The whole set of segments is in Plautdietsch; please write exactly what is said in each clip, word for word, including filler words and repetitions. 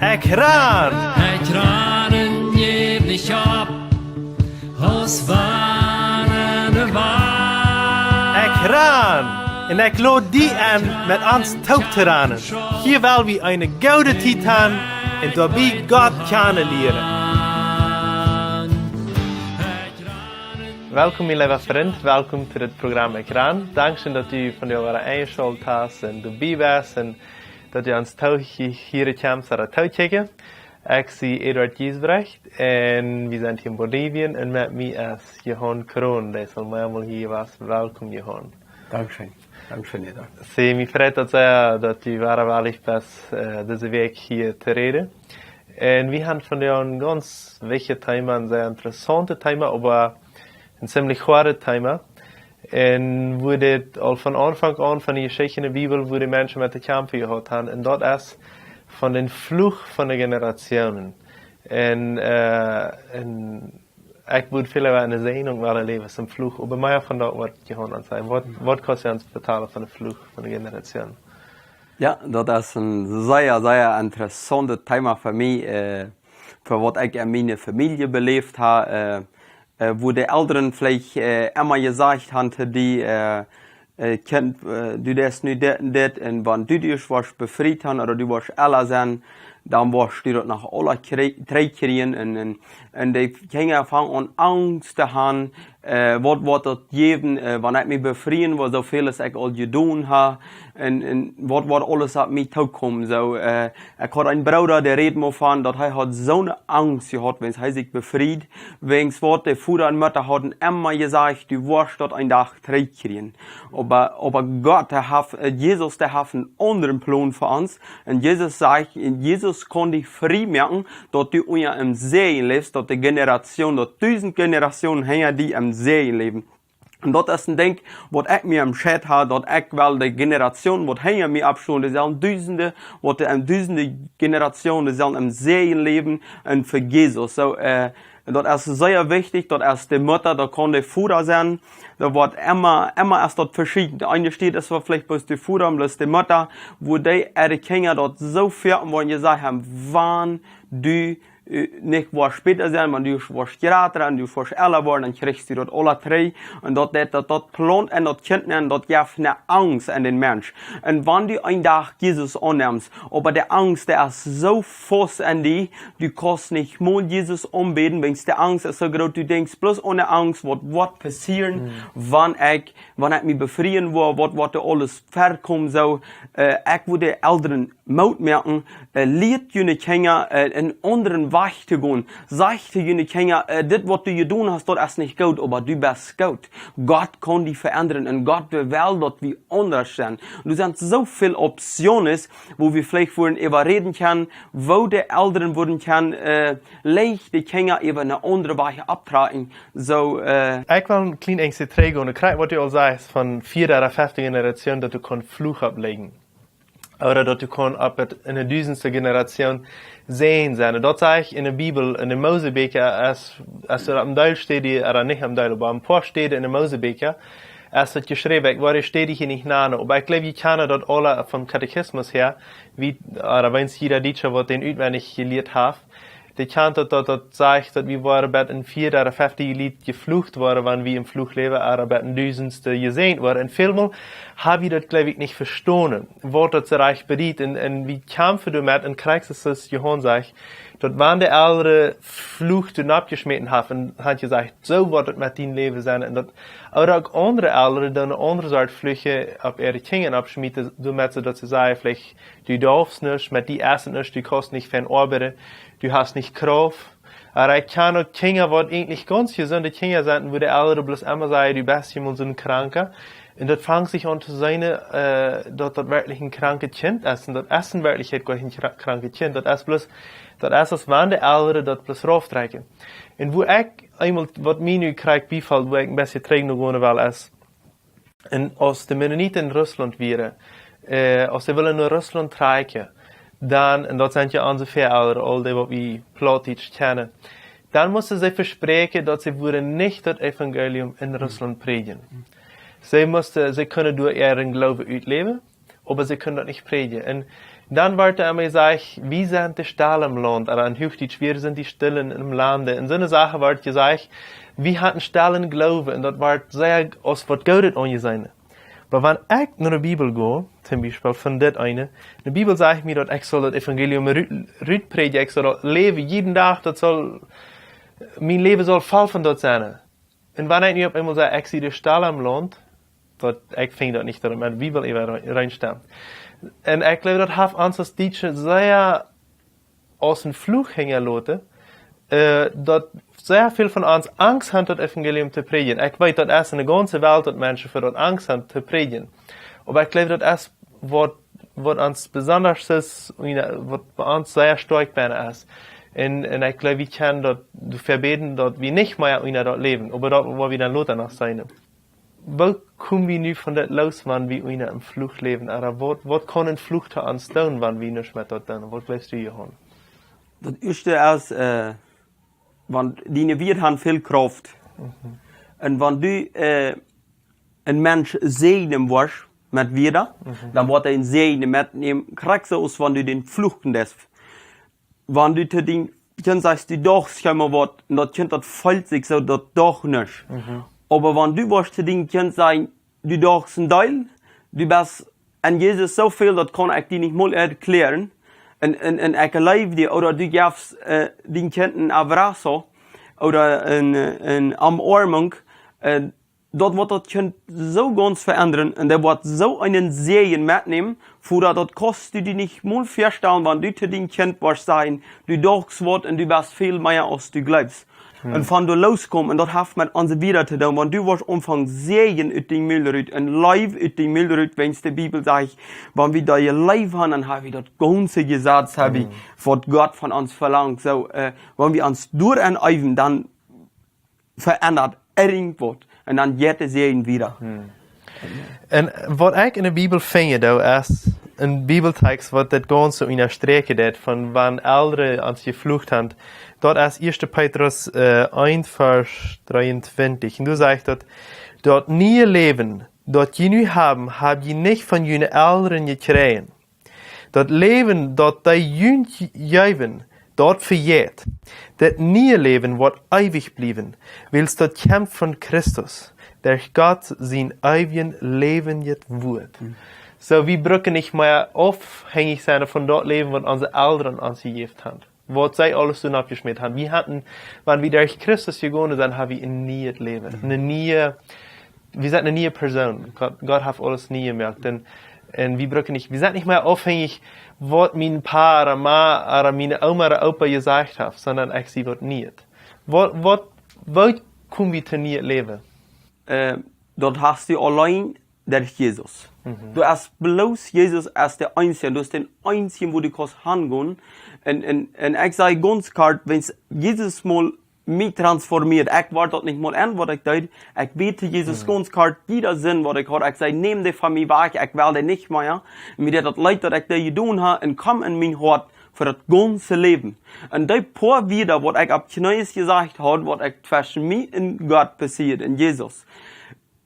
Ekj ran! Ekj ran un jäw nich opp, aus wann ne Wand. Ekj ran! Un ekj lod die enn, met ons toop to ranen. Hia well wie eene goode Tiet han un doabie Gott kjanen lieren. Welkom, mien leewa Frint. Welkom to dit Program Ekj ran. Dankscheen, daut du vondoag wada enjeschalt hast un doabie best un daut du ons toohieren kjemst ooda tookjikjen. Ekj sie Eduard Giesbrecht un wie sent hia en Bolivien un met mie es Johan Kroon, dee es aul meamol hia jewast. Welkom, Johan. Dankscheen. Dankscheen, Eduard. See, mie freit daut sea, daut du wada wellich best, äh, dise Wäakj hia to räden. Un wie han vondoag een gaunz wichtjet Thema, een sea interessauntet Thema, oba een ziemlich hoadet Thema. Un woo dit aul von Aunfank aun von de Jeschicht enne Bibel, woo de Menschen met to kjamfen jehaut han. Un daut es von dän Fluch von de Generationen. Un, äh, un ekj wudd väl leewa enne Säajnunk wellen läwen aus een Fluch. Oba mea von daut, waut Johan ons säd. Waut, waut kaust du ons vetalen von dän Fluch von de Generationen? Jo, daut es een sea, sea interessauntet Thema fa mie, äh, fa waut ekj en miene Famielje beläft hab, äh, äh, woo de Elren veleicht, äh, emma jesajcht han to die, äh, äh, Kjint, äh, du deist nu dit un dit, un wan du die woascht befriet han ooda du woascht ella sennen, dan woascht du daut noch aula kjrie-, trigjkjrieen. Un, un, un de Kjinja fangen aun Angst to han, äh, waut woat daut jäwen, äh, wan ekj mie befrieen woa, soo väl aus ekj aul jedonen hab, un, un waut woat aules opp mie tookomen. Soo, äh, ekj haud een Brooda, dee räd mol von, daut hee haud soone Angst jehaut, wan hee sikj befried, wäajens waut de Voda un Mutta hauden emma jesajcht, du woascht daut een Dach trigjkjrieen. Oba, oba Gott, hee haft, äh, Jesus, dee haft een aundren Plon fa ons. Un Jesus sajcht, un Jesus kaun die frie moaken, daut du unja em Säajen läfst, daut de Generation, daut dusent Generationen hinja die em Säajen läwen. Un daut es een Dinkj, waut ekj mie entscheet hab, daut ekj well de Generation, waut hinja mie aufstonen, dee sellen dusende, waut de, em dusende Generationen, dee sellen em Säajen läwen un fa Jesus. Soo, äh, daut es sea wichtich, daut es de Mutta, daut kaun de Voda sennen. Daut woat emma, emma es daut veschieden. De eene Städ es veleicht bloos de Voda un bloos de Mutta, woo dee äare Kjinja daut soo väl woaren jesajcht haben, wan du, äh, nich woascht bäta sennen, wan du woascht jrata un du woascht ella woaren, dan kjrichst du daut aula trigj. Un daut, daut, daut, daut plant en daut Kjint nenn, daut jeft ne Angst en dän Mensch. Un wan du een Dach Jesus aunnemst, oba de Angst, dee es soo faust en die, du kaust nich mol Jesus aunbäden, wäajens de Angst es soo groot, du denkjst bloos aun de Angst, waut, waut woat passieren, wan ekj, wan ekj mie befrieen woa, waut, waut doa aules verkomen saul. Äh, ekj wudd de Elren Moot moaken, äh, lieet june Kjinja, äh, een aundren Wajch to gonen. Sajcht to june Kjinja, äh, dit waut du jedonen hast, daut es nich goot, oba du best goot. Gott kaun die veendren un Gott well, daut wie aundasch sent. Un doa sent soo väl Optionen, woo wie veleicht wudden äwa räden kjennen, woo de Elren wudden kjennen, äh, leicht de Kjinja äwa een aundren Wajch opptrakjen. Soo, äh, Ekj well een kjlien bät trigj gonen, krakjt waut du aul sajchst von vieede ooda fefte Generation, daut du kaust Fluch oppläajen. Ooda daut du kaust opp et, enne dusendste Generation Säajen sennen. Daut sajcht enne Bibel, enne Mosebieekja, aus, aus daut opp een Deel steit, ooda nich opp een Deel, oba een poa Städen enne Mosebieekja, es daut jeschräwen, ekj woa de Städen hia nich nanen, oba ekj jleew, jie kjanen daut aula vom Katechismus häa, wie, ooda wan jieda Dietscha waut dän utwendich jelieet haft, dee kjant daut, daut, daut sajcht, daut wie woaren bat een vieede ooda fefte Jelied jeflucht woaren, wan wie em Fluch läwen, ooda bat een dusendste jesäajent woaren. Un välmol hab wie daut, jleew ekj, nich vestonen, waut daut soo rajcht bediet. Un, un wie kjamfen doamet, un krakjt soo aus Johan sajcht, daut wan de Elren Fluch doa nopp jeschmäten haft un haft jesajcht, soo woat et met dien Läwen sennen. Un daut, ooda uk aundre Elren dan eene aundre Sort Fluch opp äare Kjinja aufschmieten, doamet see daut see sajen, veleicht, du darfst nich, met die es et nich, du kaust nich fein oabeiden, du hast nich Krauft. Oba ekj kjan uk Kjinja, waut eejentlich gaunz jesunde Kjinja sent, woo de Elren bloos emma sajen, du best emol soon Kranka. Un daut fangt sikj aun to seenen, äh, daut daut werkjlich een krankjet Kjint es. Un daut es en Werkjlichkjeit goanich een kra-, krankjet Kjint. Daut es bloos, daut es aus wan de Elren daut bloos rauftrakjen. Un woo ekj eemol, waut mie nu krakjt biefelt, woo ekj een bät trigj no gonen well, es, un aus de Mennoniten en Russlaunt wieren, äh, aus see wullen no Russlaunt trakjen, dan, un daut sent jo onse Väaelren, aul dee waut wie Plautdietsch kjanen, dan musten see vespräakjen, daut see wudden nich daut Evangelium en Russlaunt prädjen. See musten, see kunnen doa äaren Gloowen utläwen, oba see kunnen daut nich prädjen. Un Dan woat emma jesajcht, wie sent de Stell em Launt, ooda en Huachdietsch, wir sind die Stillen im Lande. Un soone Sachen woat jesajcht, wie haben stellen Gloowen, un daut woat sea aus waut Goodet aunjeseenen. Oba wan ekj no de Bibel go, toom Biespel von dit eene, de Bibel sajcht mie, daut ekj saul daut Evangelium rut, rutprädjen, ekj saul daut läwen, jieden Dach, daut saul, mien Läwen saul voll von daut sennen. Un wan ekj nu opp eemol saj, ekj sie de Stell em Launt, daut, ekj finj daut nich, daut met de Bibel äwareenstemmt. Un ekj jleew, daut haft ons aus Dietsche sea aus een Fluch hinjaloten, äh, daut sea väl von ons Angst haben, daut Evangelium to prädjen. Ekj weet, daut es en de gaunze Welt, daut Menschen fa daut Angst haben to prädjen. Oba ekj jleew, daut es waut, waut ons besondasch es, un waut bie ons sea stoakj bennen es. Un, un ekj jleew, wie kjennen daut doafäa bäden, daut wie nich mea unja daut läwen, oba daut woa wie dan lota noch seenen. Woo kome wie nu von daut loos, wan wie unja een Fluch läwen? Ooda waut, waut kaun een Fluch to ons doonen, wan wie nuscht met daut doonen? Waut jleefst du, Johan? Daut ieeschte es, äh, wan diene Wieed haben väl Krauft. Un wan du, äh, een Mensch säajnen woascht met Wieed, dan woat hee een Säajen metnämen, krakjt soo aus wan du dän fluchen deist. Wan du to dän Kjint sajchst, du dochst kjeenmol waut, un daut Kjint, daut feelt sikj soo, daut docht nuscht. Oba wan du woascht to dän Kjint sajen, du dochst een Deel, du best en Jesus soo väl, daut kaun ekj die nich mol erkjläaren. Un, un, un ekj leew die, ooda du jefst, äh, dän Kjint een abrazo, ooda een, äh, een Omoarmunk, äh, daut woat daut Kjint soo gaunz veendren un dee woat soo eenen Säajen metnämen, fa daut, daut kaust du die nich mol väastalen, wan du to dän Kjint woascht sajen, du dochst waut un du best väl mea aus du jleefst. Un von doa loskomen, un daut haft met onse Wieed to doonen, wan du woascht aunfangen Säajen ut dien Mul rut un Leew ut dien Mul rut, wiels de Bibel sajcht, wan wie dee Leew haben, dan haben wie daut gaunze Jesaz, haben wie, waut Gott von ons velangt. Soo, äh, wan wie ons doaraun eewen, dan veendert irjentwaut. Un dan jeit de Säajen wieda. Un waut ekj en de Bibel finj, daut es een Bibeltext, waut daut gaunze unjasträakjen deit, von wan Elren ons jeflucht haben. Daut es ieeschte Petrus, äh, eent, Varsch dreeuntwintich. Un doa sajcht daut, daut niee Läwen, daut jie nu haben, hab jie nich von june Elren jekjräajen. Daut Läwen, daut dee junt jeewen, daut vejeit. Daut niee Läwen woat eewich bliewen, wiels daut kjemt von Christus, derch Gott sien eewjet läwendjet Wuat. Soo, wie brucken nich mea aufhenjich sennen von daut Läwen, waut onse Elren ons jejäft haben. Waut see aules doa oppjeschmäat haben. Wie haben, wan wie derch Christus jegonen sent, haben wie een nieet Läwen. Eene niee, wie sent eene niee Persoon. Gott, Gott haft aules nie jemoakt. Un, un wie brucken nich, wie sent nich mea aufhenjich, waut mien Pa ooda Ma ooda miene Oma ooda Opa jesajcht haft, sonda ekj sie waut nieet. Waut, waut, woo kom wie to nieet Läwen? Äh, daut hast du auleen derch Jesus. Du hast bloos Jesus aus dän eensjen, du hast dän eensjen, wua du kaust hangonen. Un, un, un ekj saj gaunz kort, wan Jesus mol mie transformieet, ekj wort daut nich mol en, waut ekj deed. Ekj bäd to Jesus gaunz kort, jieda Sind, waut ekj haud, ekj saj, nemm dee von mie wajch, ekj well dee nich mea. Un mie deed daut leet, daut ekj dee jedonen haud, un komm en mien Hoat fa daut gaunze Läwen. Un dee poa Wieed, waut ekj opp Kjnees jesajcht haud, waut ekj tweschen mie un Gott passieed, un Jesus.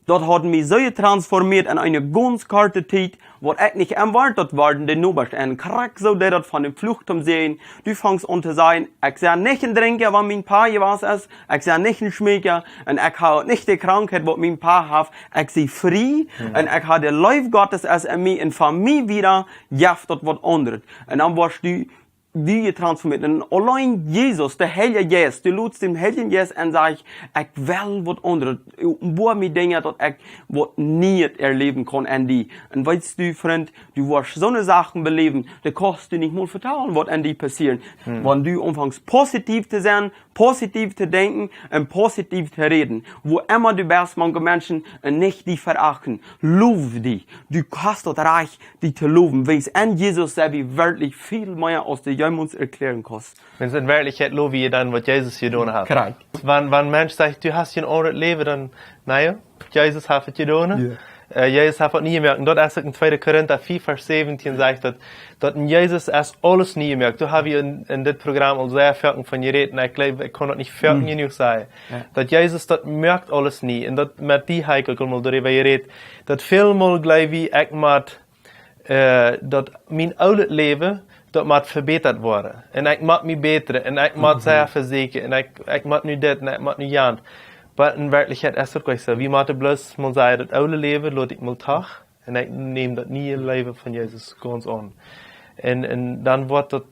Daut haud mie soo jetransformieet en eene gaunz korte Tiet, waut ekj nich erwart, daut worden de Nobasch. Un krakjt soo deed daut von dän Fluch toom Säajen. Du fangst aun to sajen, ekj sie nich een Drinkja, wan mien Pa jewast es. Ekj sie nich een Schmeekja. Un ekj hab nich de Krankheit, waut mien Pa haft. Ekj sie frie. Un ekj hab de Leew Gottes es en mie. Un von mie wieda jeft daut waut aundret. Un dan woascht du die jetransformieet. Un auleen Jesus, de Heilje Jeist, du lotst dän Heiljen Jeist en sajchst, ekj well waut aundret. Openboa mie Dinja, daut ekj waut nieet erläwen kaun en die. Un weetst du, Frint, du woascht soone Sachen beläwen, dee kaust du nich mol vetalen, waut en die passieren. Wan du aunfangst positiev to sennen, positiev to denkjen un positiev to räden. Wua emma du best, mank Menschen, un nich die veachten. Low die. Du hast daut Rajcht, die to lowen. Wiels en Jesus sent wie werkjlich väl mea, aus du jemols erkjläaren kaust. Wan en Werkjlichkjeit low wie dan, waut Jesus jedonen haft. Krakjt. Wan, wan een Mensch sajcht, du hast een aundret Läwen, dan, na jo, Jesus haft et jedonen. Jo. Äh, Jesus haft et nie jemoakt. Un daut es uk en tweede Korinta vea, Varsch säwentieen sajcht daut, daut en Jesus es aules nie jemoakt. Doa hab wie en, en dit Program aul sea foaken von jerät, un ekj jleew, ekj kaun daut nich foaken jenuach sajen. Jo. Daut Jesus, daut moakt aules nie. Un daut met die hab ekj uk aul mol doaräwa jerät. Daut välmol jleew wie, ekj mott, äh, daut mien oolet Läwen, daut mott vebätat woaren. Un ekj mott mie bätren, un ekj mott Mhm. sea vesieekjen, un ekj, ekj mott nu dit, un ekj mott nu jant. Oba en Werkjlichkjeit es daut nich soo. Wie motten bloos mol sajen, daut oole Läwen lot ekj mol doch, un ekj näm daut niee Läwen von Jesus gaunz aun. Un, un dan woat daut,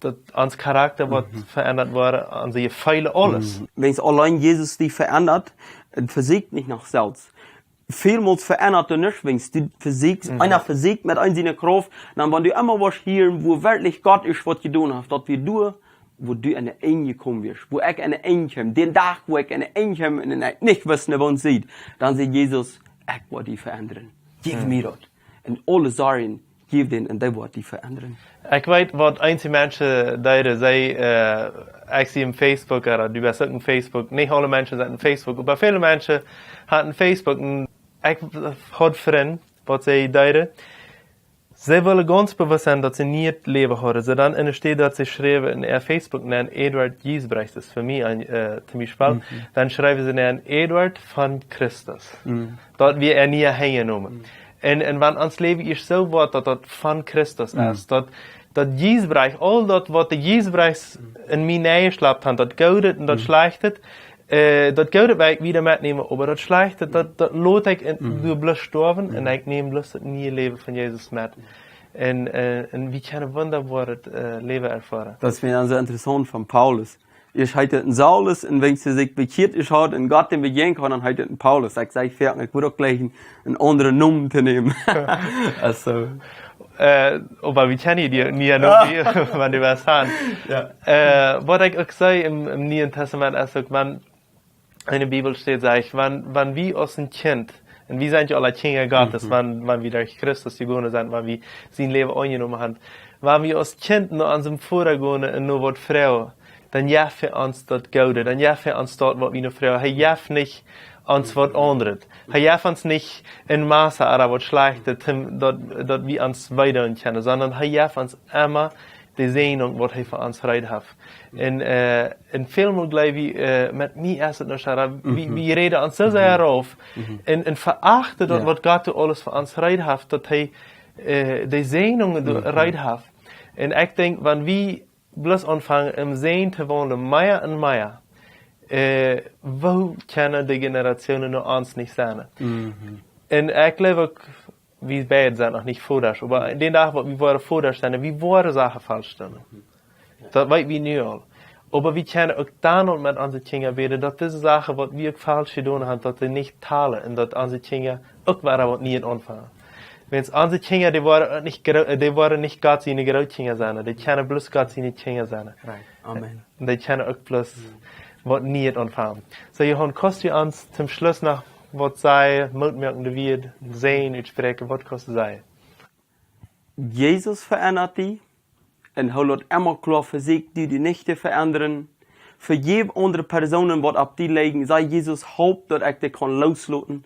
daut ons Charakta woat Mhm. veendat woaren, onse Jefeele, aules. Mhm. Wan auleen Jesus die veendat, un vesieekjt nich no selfst. Välmols veendat doa nuscht, wan du vesieekjst, Mhm. eena vesieekjt met eent siene Krauft, dan wan du emma woascht hieren, woo werkjlich Gott es, waut jedonen haft, daut wia doa, woo du aun de Enj jekomen wieescht, woo ekj aun de Enj kjeem, dän Dach, woo ekj aun de Enj kjeem un ekj nich wist, woo et aussieet, dan säd Jesus: "Ekj woa die veendren. Jeff Mhm. mie daut." Un aule Sorjen, jeff dän un dee woat die veendren. Ekj weet, waut eenje Menschen deeden, see, äh, ekj sie em Facebook, ooda du best uk em Facebook, nich aule Menschen sent em Facebook, oba väle Menschen hauden Facebook, un ekj haud Frind, waut see deeden, see wullen gaunz bewusst sennen, daut see nich daut Läwen hauden. See dan enne Städ, daut see schriewen en äa Facebook, nenn Eduard Giesbrechts, es fa mie een, äh, toom Biespel, Mhm. dan schriewen see nenn Eduard von Christus. Mhm. Daut wia äa niea Henjenomen. Mhm. Un, un wan ons Läwen es soo woat, daut daut von Christus Mhm. es, daut, daut Giesbrechts, aul daut, waut de Giesbrechts Mhm. en mie nenjeschlapt haben, daut Goodet un daut Mhm. Schlajchtet, äh, daut Goode well ekj wieda metnämen, oba daut Schlajchte, daut, daut lot ekj en, Mhm. doa bloos stoawen un Mhm. ekj näm bloos daut niee Läwen von Jesus met. Un, äh, un wie kjennen wundaboaret, äh, Läwen erfoaren. Daut es mie dan soo interessaunt von Paulus. Ieescht heet et een Saulus, un wan hee sikj bekjieet es, haud un Gott dän bejäajent, dan heet et een Paulus. Ekj saj, ekj woa uk jlikj een, een aundren Nomen to nämen. Aulsoo. Äh, oba wie kjennen die nich, Ah. wan du waut hast. Jo. Äh, waut ekj uk saj em, em Nieen Tastament es uk, wan en de Bibel steit, sajcht, wan, wan wie aus een Kjint, un wie sent jo aule Kjinja Gottes, Mhm. wan, wan wie derch Christus jegonen sent, wan wie sien Läwen aunjenomen haben, wan wie aus Kjint no onsem Voda gonen un no waut froagen, dan jeft hee ons daut Goode, dan jeft hee ons daut, waut wie no froagen. Hee jeft nich ons waut aundret. Hee jeft ons nich en Massa ooda waut Schlajchtet, daut, daut wie ons weedoonen kjennen, sonda hee jeft ons emma de Säajnunk, waut hee fa ons reed haft. Un, äh, un välmol jleew ekj, äh, met mie es et noch schwoa, wie, Mhm. wie räden ons soo sea Mhm. rauf Mhm. un, un veachten daut, Jo. waut Gott doa aules fa ons reed haft, daut hee, äh, de Säajnungen doa Mhm. reed haft. Un ekj denkj, wan wie bloos aunfangen, em Säajen to wonen, mea un mea, äh, woo kjennen de Generationen no ons nich sennen? Mhm. Un ekj jleew uk, wie beid sent noch nich Vodasch, oba Mhm. dän Dach, waut wie woaren Vodasch sennen, wie woaren Sachen faulsch doonen. Jo. Daut weet wie nu aul. Oba wie kjennen uk dan aul met onse Kjinja bäden, daut dise Sachen, waut wie uk faulsch jedonen haben, daut dee nich talen un daut onse Kjinja uk woaren waut Nieet aunfangen. Wiels onse Kjinja, dee woaren nich gro-, dee woaren nich Gott siene Grootkjinja sennen, dee kjennen bloos Gott siene Kjinja sennen. Right. Amen. Un dee kjennen uk bloos Mhm. waut Nieet aunfangen. Soo, Johan, kaust du ons toom Schluss noch waut sajen, Moot moakende Wieed, Säajen utspräakjen, waut kaust du sajen? Jesus veendat die, un hee lot emma kloa fa sikj, die, die nich to veendren. Vejeff aundre Persoonen, waut opp die lieden. Saj: "Jesus, halp, daut ekj dee kaun loosloten."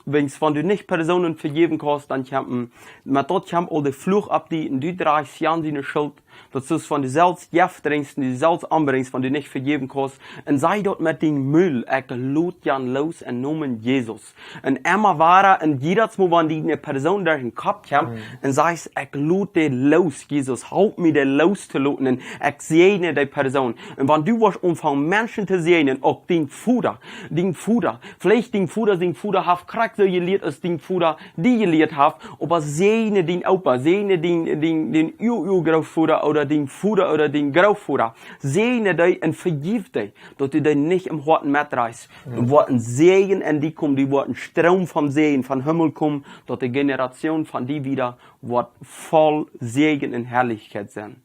Wiels, wan du nich Persoonen vejäwen kaust, dan kjemt, met daut kjemt aul de Fluch opp die, un du drajchst jan diene Schult. Daut es, wan du selfst Jeft drinkjst un du selfst ombrinjst, wan du nich vejäwen kaust. Un saj daut met dien Mul: "Ekj lot jan loos em Nomen Jesus." Un emma wada, un jiedatsmol, wan die eene Persoon derch dän Kopp kjemt, Mhm. un sajchst: "Ekj lot dee loos, Jesus, halp mie, dee loos to loten, un ekj säajen dee Persoon." Un wan du woascht aunfangen, Menschen to säajnen, uk dien Voda, dien Voda, veleicht dien Voda, dien Voda haft krakjt soo jelieet, aus dien Voda die jelieet haft, oba säajen dien Opa, säajen dien, dien, dien Ur-Urgrootvoda ooda dien Voda ooda dien Grootvoda, säajen dee un vejeff dee, daut du dee nich em Hoaten metdrajchst. Mhm. Dan woat een Säajen aun die komen, dee woat een Stroom von Säajen vom Himmel komen, daut de Generation von die wieda woat voll Säajen un Harlichkjeit sennen.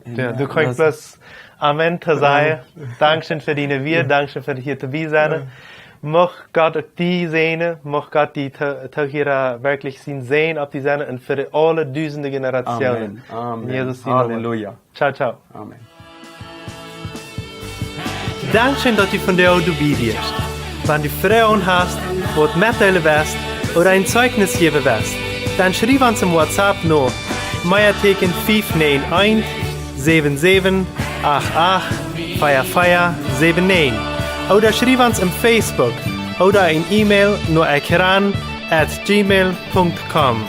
Un, Jo, äh, du kaust daut bloos Amen to sajen. Amen. Dankscheen fa diene Wieed, Jo. Dankscheen fa hia to sennen. Jo. Mucht Gott uk die säajnen, mucht Gott die to-, Toohiera werkjlich sien Säajen opp die sennen un fa aule dusende Generationen. Amen. Amen. En Jesus sienen Nomen. Halleluja. Ciao, ciao. Amen. Dankscheen, daut du vondoag doabie wieescht. Wan du Froagen hast, waut metdeelen west ooda een Zeichnis jäwen west, dan schriew ons em WhatsApp no Meatieekjen fief näajen eent, säwen säwen, acht acht, vea vea, säwen näajen. Ooda schriew ons em Facebook ooda een E-Mail no ekran at gmail punkt com.